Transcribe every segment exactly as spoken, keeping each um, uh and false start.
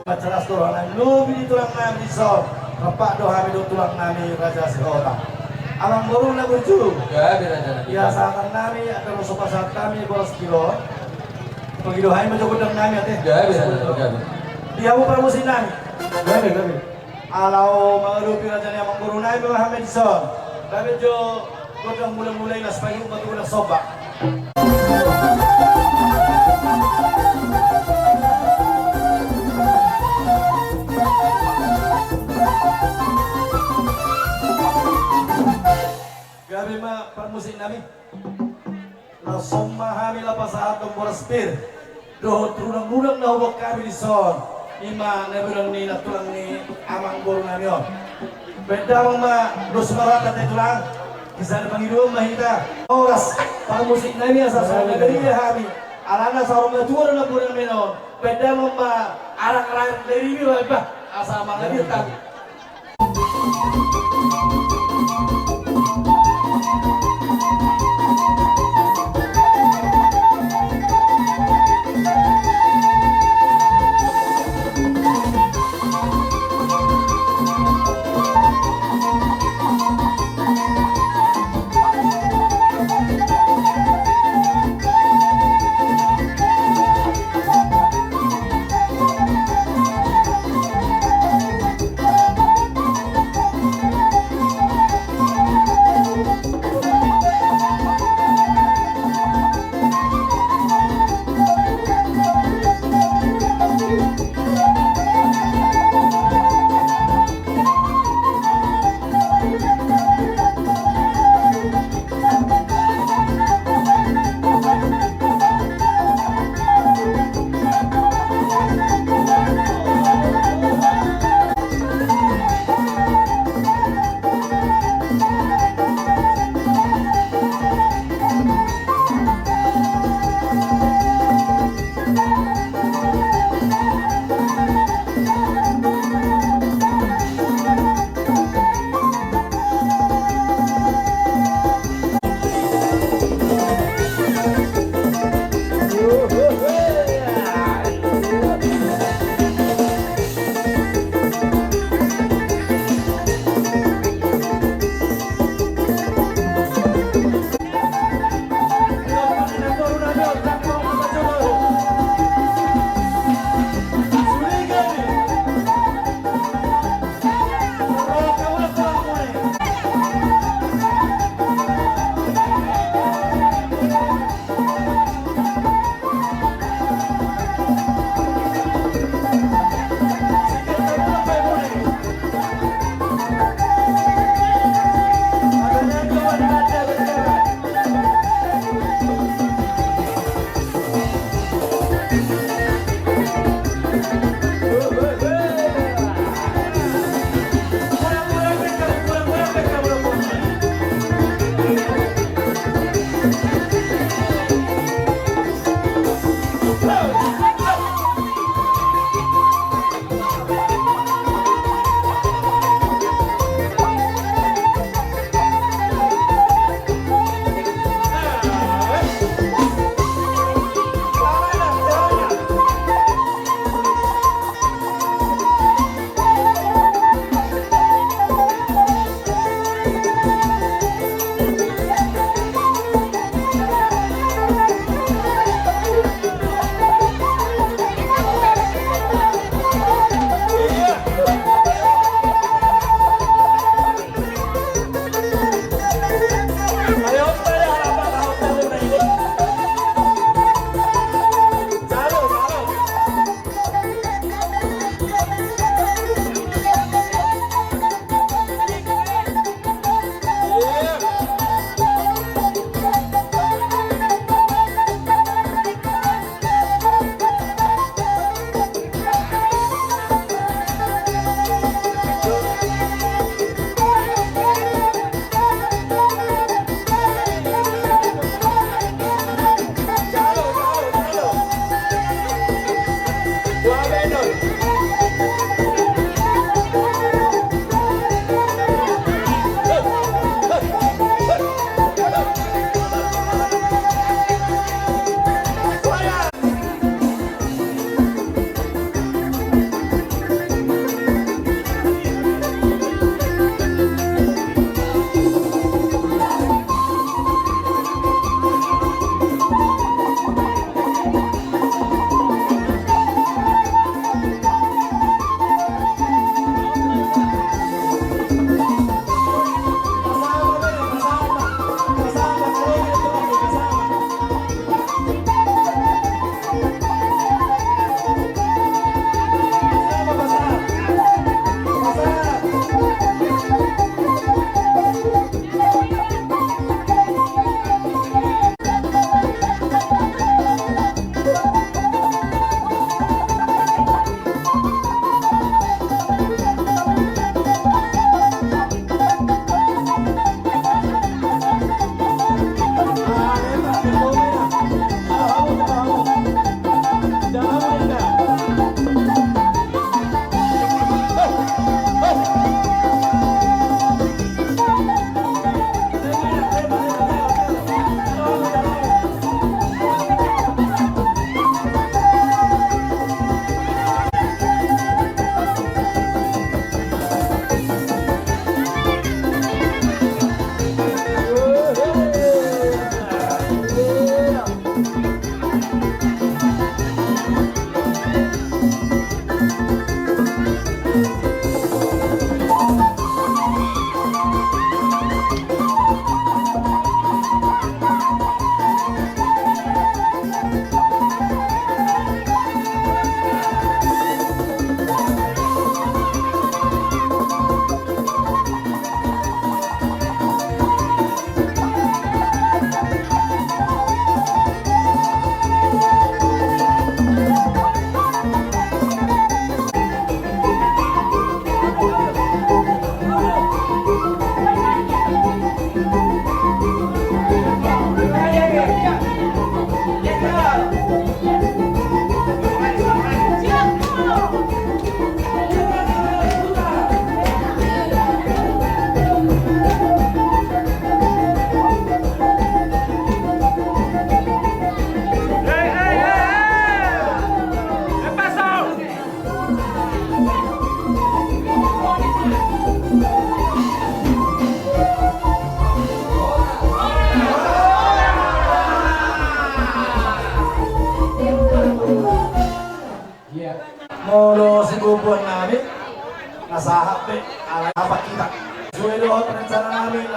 Mansai las do roha nami lobi di tulang nami dison. Rap do hami dohot tulang nami Raja Sihotang. Amangboru na burju. Gabe raja nami. Ia sahatan nami, asa ro so pasahat hami boras pir on. Pangido hami ma jo gondang nami ate. Gabe raja nami, gabe. Di hamu parmusik nami. Gabe, gabe. Ala mangadopi raja ni amangboru nami ma hami dison. Gabe jo gondang mula-mula i, las pangido ma tu gondang somba. Gabe ma parmusik nami. Laos on ma hami laho pasahathon boras pir dohot rudang-rudang na huboan hami dison. I ma na binoan ni nantulang ni amangboru nami on. Bahen damang ma dos marata ate tulang. Di sada pangidoan ma hita. Horas parmusik nami, asa songon na binoan hami. Alana saur matua do na binoan nami on. Bahen damang ma arak-arak dari binoan bah. Asa mangadir hami.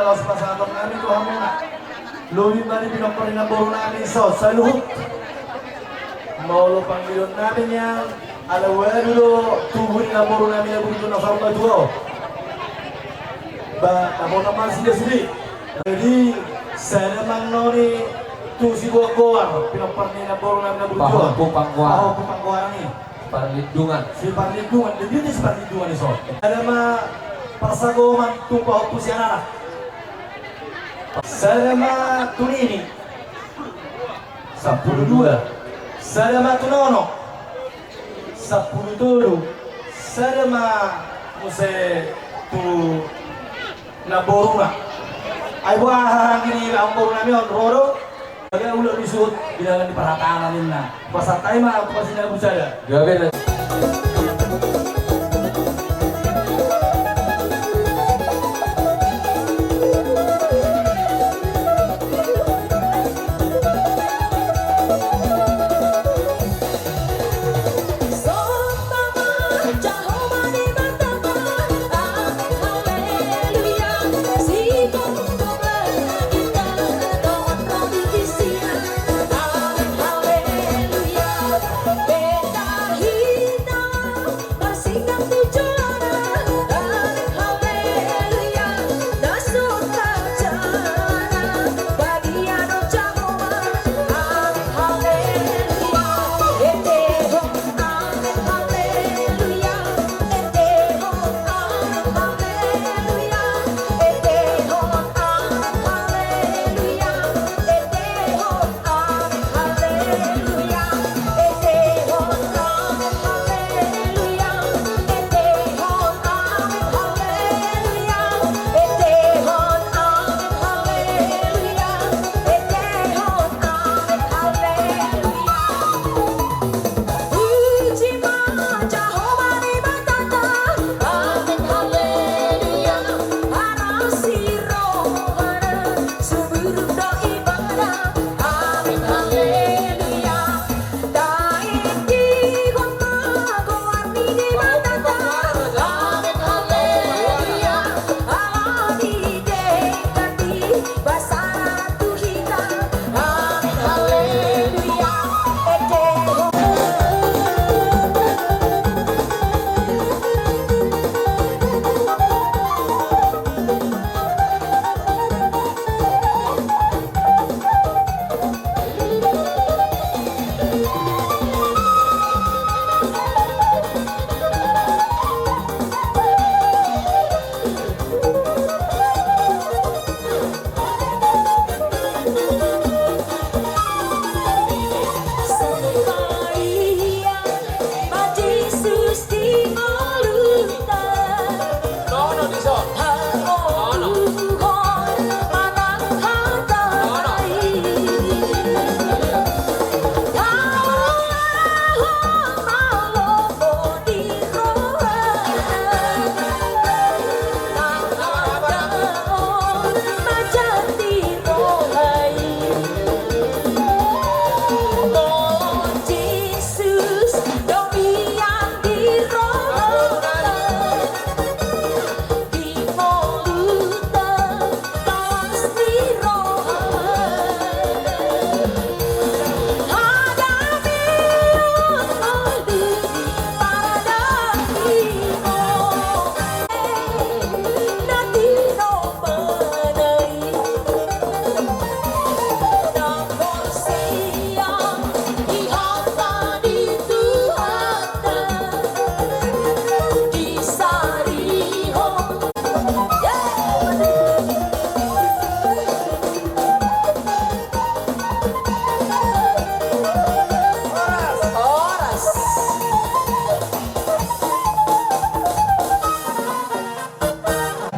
Laos pasahaton nami tu hamuna. Lobi ma di pinompar ni namboru nami so saluhut. Molo pangidoan nami nian, ala ualu do tubu ni namboru nami na burju na saur matua on. Ba, namboru nami sude sude. Jadi, sada ma annon i tu sigoargoar, pinompar ni namboru nami na burju on. Pahompu panggoaran. Pahompu panggoaran i. Parlindungan. Si parlindungan, di dia si parlindungan i so. Sada ma parsagoman tu pahompu sian anak. Sada ma tu nini. Sampulu dua. Sada ma tu nono. Sampulu tolu. Sada ma muse tu namboruna. Ai boha hahanggi ni namboru nami on, ro do? Baga ula disuhut di dalan ni parhataon ninna. Pasahat hami ma tu pasinabut sada. Gabe na.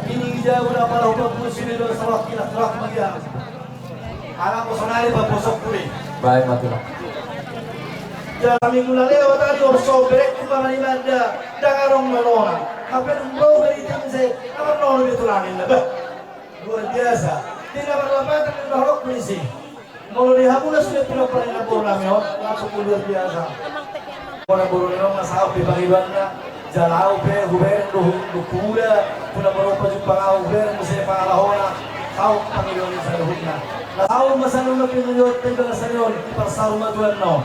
Ini jago na pala hupa pusi ni dosa roh kila roh magia. Anak personali pa posok kuli. Baik, mati lah. Jala minggu na lewat tadi, orso berek tu mama ni manda, dang adong nolona. Hape dung bau dari tim se, aman nono dia tulanin na, bah. Luar biasa. Tidak berlapatan di barok polisi. Molo di hamu na sudah pula pernah lapor nami on, langsung luar biasa. Pona boru ni on, masa au pe pangidoanna, jala au pe hubereng do, do kuda, puna boru pajumpang au hubereng, muse pangalahona. Au pangidoan ni saluhutna. Au ma saluhutna pangidoan, tenda na sarion di parsaur matuan no.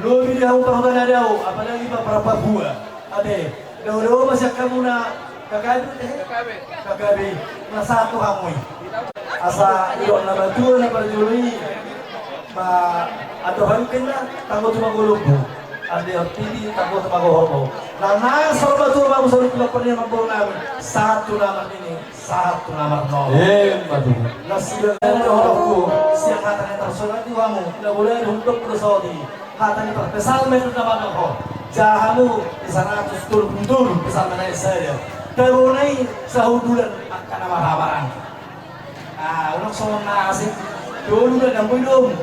Lobi di hamu parhutana dao, apalagi ma parpabua. Ate, dao-dao ma sian hamuna, K K B, eh? K K B. K K B, na sahat tu hamu i. Asa, idok na matua na parjolo i. Ma, ado hayu kena, tanggo tu mago lombu. Ande ortini, tanggo tu mago horbo. Na, na, saur matua ma hamu saluhut pinompar ni amangboru nami. Sahat tu na marnini. Sahat tu na marnono. Emma tutu. Na suda na dohononku sian hata na tarsurat tu hamu, na boi na hundok do saotik. Hata ni parpsalmen do na mandok ho. Jaha hamu di saratus tolu pulu tolu psalmen na sada. Tabo na i sahundulan angka na marhahamaranggi. Ah, unang songon na asing. Tolu na dang boi dong.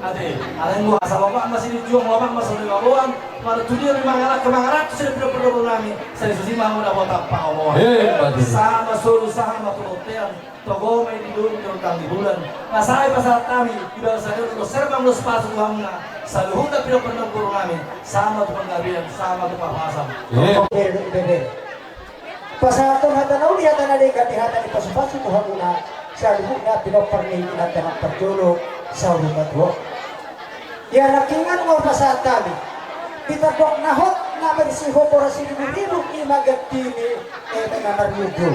Ate, alai nggo asa lomak ma silinjuang, lomak ma silimabongan. Martudia ma mangalangka mangaranto sian pinompar ni amangboru nami. Sai sude ma hamu na botang pangomoan. Emma tutu. Sahat ma solu sahat ma tu bontean. Togu ma i di doli tongtong di bulan. Nga sai pasahat hami di bagasan on, ulos herbang ulos pasu tu hamuna. Saluhutna pinompar ni amangboru nami. Sahat ma tu panggabean, sahat ma tu parhorasan. Emma. Bebe, bebe. Pasahathon hata na uli, hata na denggan, di hata ni pasu-pasu tu hamuna saluhutna pinompar ni inanta na parjolo, saur matua. Ia nangkiningan ma hupasahat hami. Di tandok na hot na marisi ho boras siribu-ribu, i ma ganti ni eme na marlundu.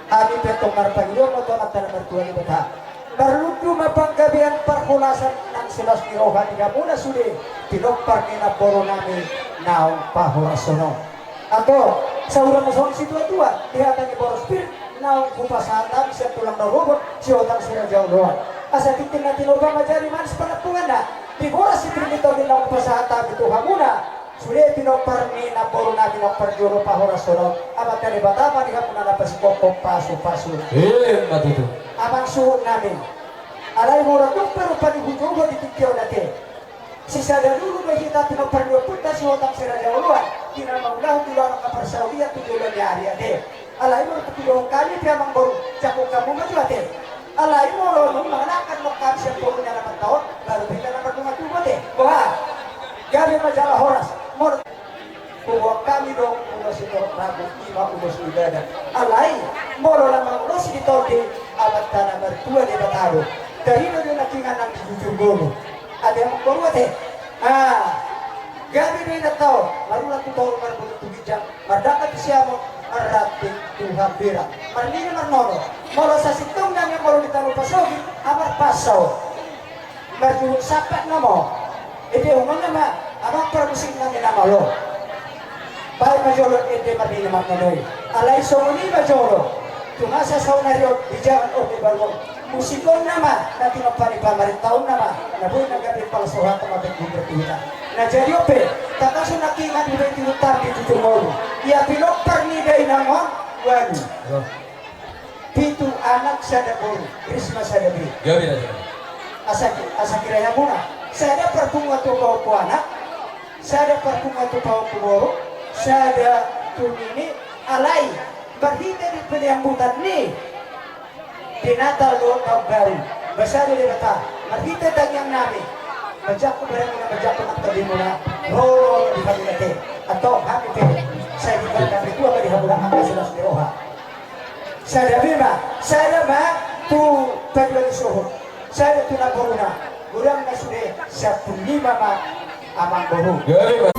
Hami pe tong marpangidoan ma tu Amanta na martua Debata. Marlundu ma panggabean parhorasan nang silas ni roha di hamuna sude pinompar ni namboru nami naung pahorashon on. Antong, saur matua ma songon situa-tua, di hata ni boras pir naung hupasahat hami sian tulang na umorhon, Sihotang Siraja Oloan. Asa tintin na tinopa manjadi manis panampunganna, di boras sipir ni tondi naung hupasahat hami tu hamuna sude pinompar ni namboru nami naung parjolo pahorashon on, Amanta Debata ma di hamuna na pasingkophon pasu-pasu. Emma tutu. Amang suhut nami. Alai molo tung pe rupani hujouhon di tingki on ate. Sisada lulu do hita pinompar ni ompunta Sihotang Siraja Oloan, di na mangulahon di ulaon angka parsaulian tu joloan ni ari ate. Alai molo tutu dohot hami pe amangboru, jangkon hamu ma jo ate. Alai molo nunga mangalangka dohot hami sian boru ni alaman ta on, baru pe hita na marnunga-nunga ate. Boha? Gabe ma jala horas. Molo Huboan hami do ulos sitorop ragu, i ma ulos ni badan. Alai molo na mangulosi di tondi, Amanta na martua Debata do. Taida do nangkiningan nang di jujur ngolu. Ate amangboru ate. Ah, gabe do inanta on, marulang tu toru, marbulung tu ginjang, mardangka tu siamun, marranting tu hambirang, marnini marnono. Molo sasintongna, molo di tano pasogit, amar pasau. Marjulung sampat nama. Ende, umana ma, amang parmusik nami nama lo. Baen ma jolo ende marnini marnono i. Alai songon i ma jolo. Tung asa saonari on di jaman on di baruon. Musik on nama, na tinopa ni pamarentahon nama. Na boi na gabe pala sohata ma baen gundor tu hita. Na jadi on pe, tangkas on nangkiningan di baen tirutan di tutur ngolu. Ia pinompar ni dainang on, waduh. Pitu anak sada boru, Risma sada be. Gabe raja. Asa, asa kira hamuna. Sada parpunguan tu paompung anak, sada parpunguan tu paompung boru, sada tu nini, alai marhite di panyambutan ni di Natal dohot taon baru. Basa do Debata, marhite tangiang nami, manjangkon badanmuna, manjangkon nang tondimuna, ro, ro, ro di hamuna ate. Antong hami pe sai di hamuna, tua ma di hamuna angka silas ni roha. Sada be ma, sada ma tu paduan ni sohot, sada tu namboruna, godang na sude sampulu lima ma amangboru. Gabe ma.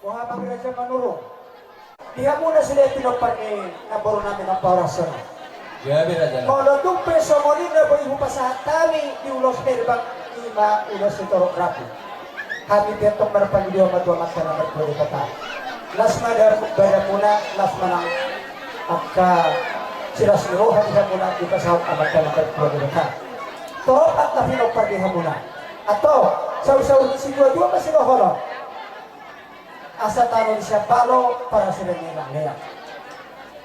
Boha ma raja Manurung? Di hamuna sude pinompar ni namboru nami na parhorasan on. Gabe raja. Molo tung pe songon i na boi hupasahat hami di ulos herbang, i ma ulos sitorop rambu. Hami pe antong marpangidoan ma tu Amanta na martua Debata. Las ma da-, badanmuna, las ma nang angka silas ni roha di hamuna dipasahat Amanta na martua Debata. Torop angka pinompar di hamuna. Antong, saur-saur ni situa-tua ma sidohonon. Asa tano ni siambalo, parasirangan ni leang.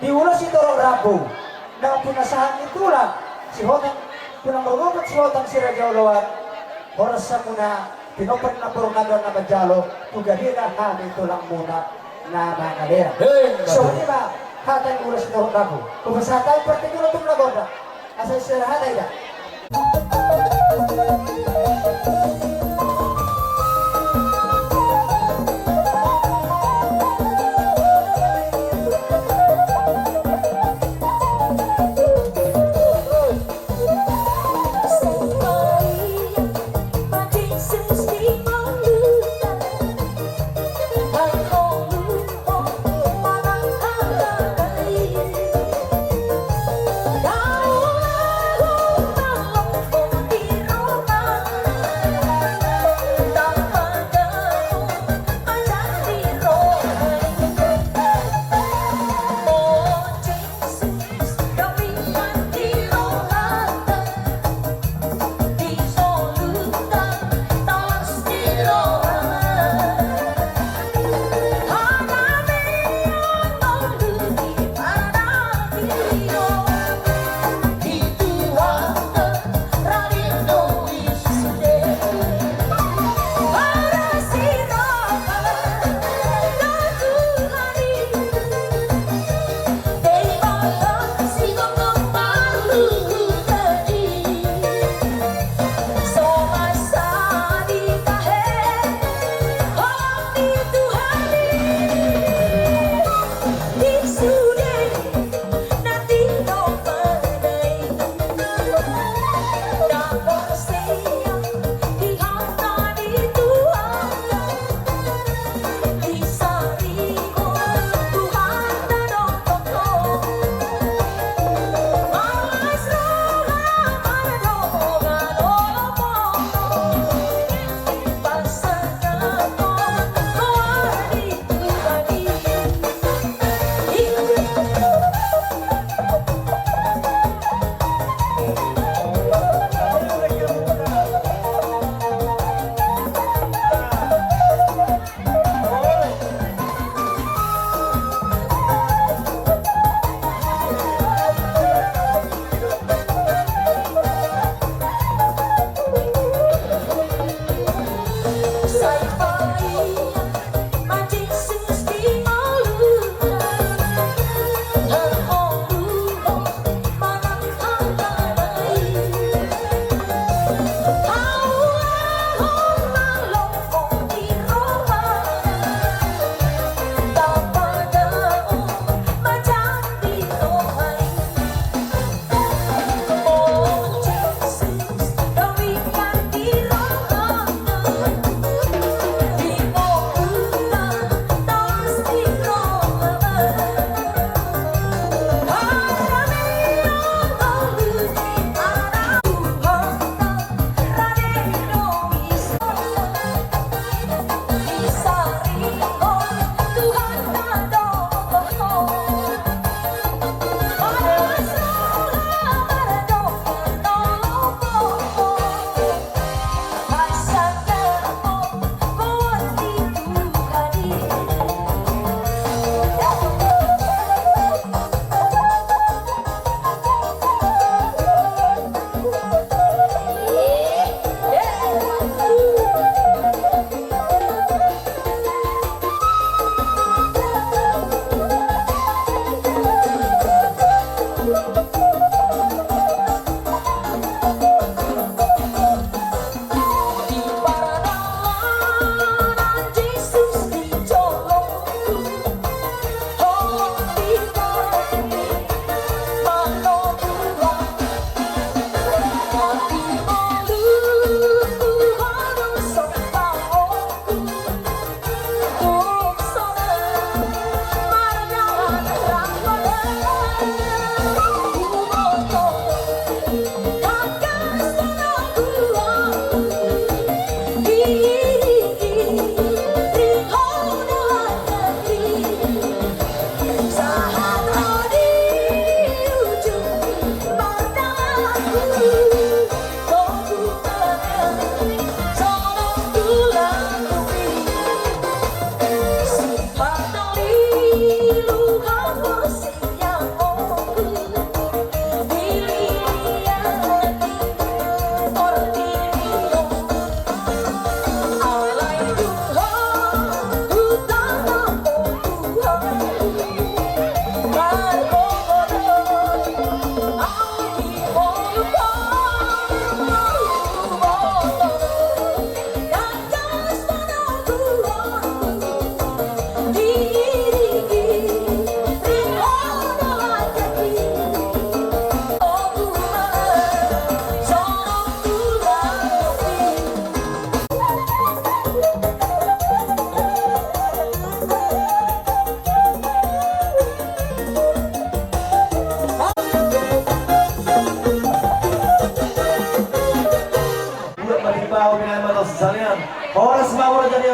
Di ulos sitorop rambu, na pinasahat ni tulang, Sihotang, tulang rorobot Sihotang si Raja Oloan, horas hamuna, pinompar ni namboru nami on na manjalo, tu gabena hami tulangmuna, na mangalean. Hei, songon i ma, hata ni ulos sitorop rambu. Hupasahat hami partingkian tu na gondang. Asa istirahat aja.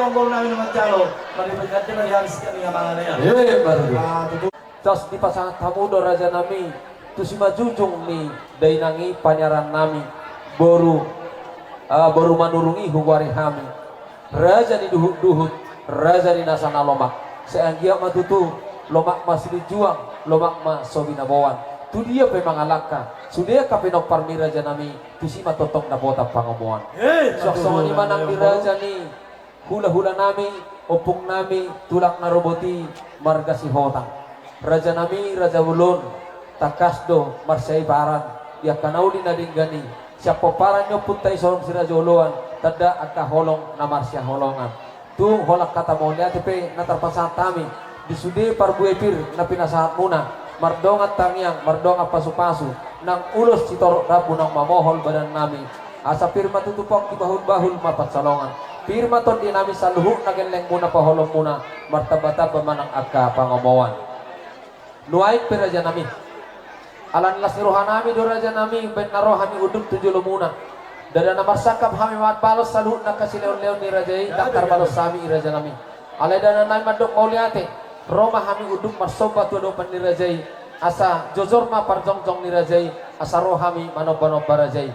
Boru nami na manjalo, mari berganti mari habis kami yang manganea. Iya, baru. Ah, tutu. Tos dipasahat hamu do raja nami, tu simanjujung ni dainang i paniaran nami, boru, ah, boru Manurung i hugoari hami. Raja ni duhut-duhut, raja ni nasa na lomak. Sai anggiat ma tutu, lomak ma silinjuang, lomak ma so binaboan. Tu dia pe mangalangka, sude angka pinomparmi raja nami, tusi ma tongtong dapotan pangomoan. Eh, suang songon i ma nang di raja ni hulahula nami, ompung nami, tulang na robot i, marga Sihotang. Raja nami, raja bolon, tangkas do marsiaiparan, di angka na uli na denggan i, sian pomparan ni ompunta i Sorong Siraja Oloan, tanda angka holong na marsihaholongan. Tung holan hata mauliate pe na tarpasahat hami, di sude parbue pir na pinasahatmuna, mardongan tangiang, mardongan pasupasu, nang ulos sitorop rambu naung mamohol badan nami, asa pir ma tutu pongki bahulbahul ma pansalongan. Pir ma tondi nami saluhutna gellengmuna paholonmuna, martambatamba ma nang angka pangomoan. Nuaeng pe raja nami, ala ni las ni roha nami do raja nami, baen na ro hami unduk tu jolomuna. Ndada na marsangkap hami mambalos saluhutna angka silehonlehon ni raja i, ndang tarbalos hami i raja nami. Alai ndada nami mandok mauliate, ro ma hami unduk marsomba tu adopan ni raja i, asa jojor ma parjongjong ni raja i, asa ro hami manombanomba raja i.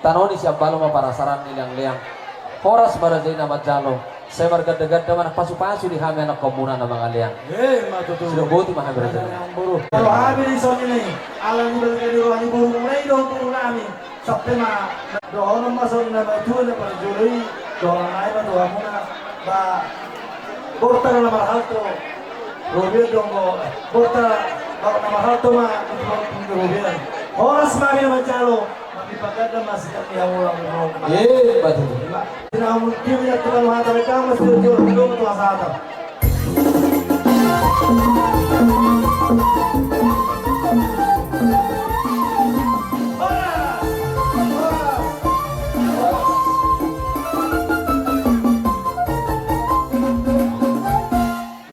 Tano ni Siambalo ma parasaran ni leang-leang. Horas ma raja i na manjalo. Sai marganda-ganda ma na pasu-pasu di hami anakkonmuna na mangalean. Eh, ma tutu. Sidok boti ma hami raja i. Boru. Kalau hami di son ini, ala ni balga di roha ni boru mulai dong boru nami. Sampe ma dohonon ma son na matua na parjolo i. Dohonon ai ma tu hamuna. Ba borta na marhalto. Robian dong bo. Borta ba na marhalto ma. Itu ma robian. Horas ma hami na manjalo. Eh, betul.